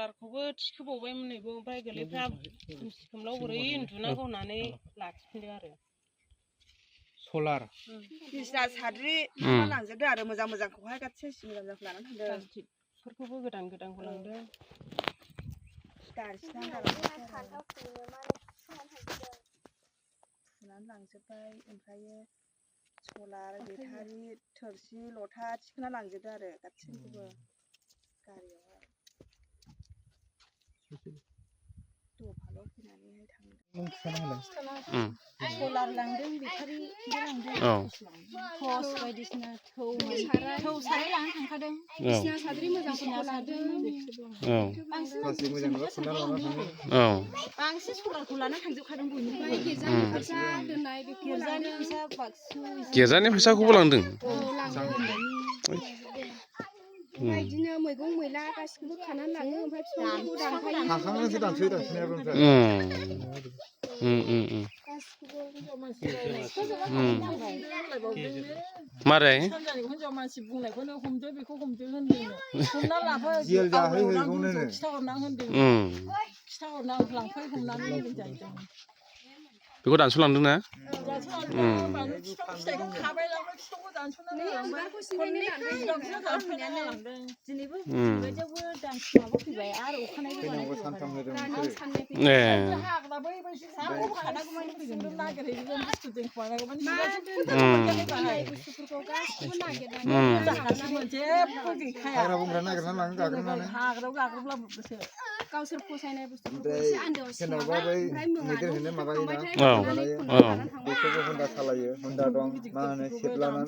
सलारखौबो थिखोबावबायमोन नैबो ओमफ्राय गोरलैफ्रा खोमलाव बोरै उन्दुना होनानै लाखिफिनदों आरो सलार बिसना साद्रि लांजोबदों आरो मोजां मोजांखौहाय गासै मोजां मोजांखौ लानानै थांदों प्लास्टिकफोरखौबो गोदान गोदानखौ लांदों फुनानै लांजोब्बाय ओमफ्रायो सलार बेटारि थोरसि लथा थिखोना लांजोबदों आरो गासैखौबो गारियावहाय दफाल' फैनानैहाय थांदों सलार लांदों बेटारि लांदों टर्च बायदिसिना थौ साराय लानानै थांखादों बिसना साद्रि मोजांफोरखौ लादों बांसिन सलारखौ लाना थांजोबखादों बयनिफ्राय गिर्जानि फैसा दोननाय गिर्जानि फैसा बाक्सु गिर्जानि फैसाखौबो लांदों ओमफ्राय बिदिनो मैगं मैला गासिखौबो खानानै लाङो ओमफ्राय बिफांफोरखौ दानफायो हाखांनासो दानसोयो दानसोनायाबो ओमफ्राय मारै हिनजाव मानसि बुंनायखौनो हमदो बेखौ हमदो होनदों हमना लाफा खिथाहरना होनदों खिथाहरना लांफाय हमनानै होनदों जाहैदों बेखौ दानस'लांदोंना दिनैबो बेबायदियावबो दान्स माबा फैबाय आरो अखानायबो बुस्थुफोरखौ गासिबो नागिरनानै गावसोर फसायनाय बुस्थुफोरखौ एसे आन्दोआव सिनाबाय ओमफ्राय होनदा सालायो होनदा दं मा होनो सेबलाना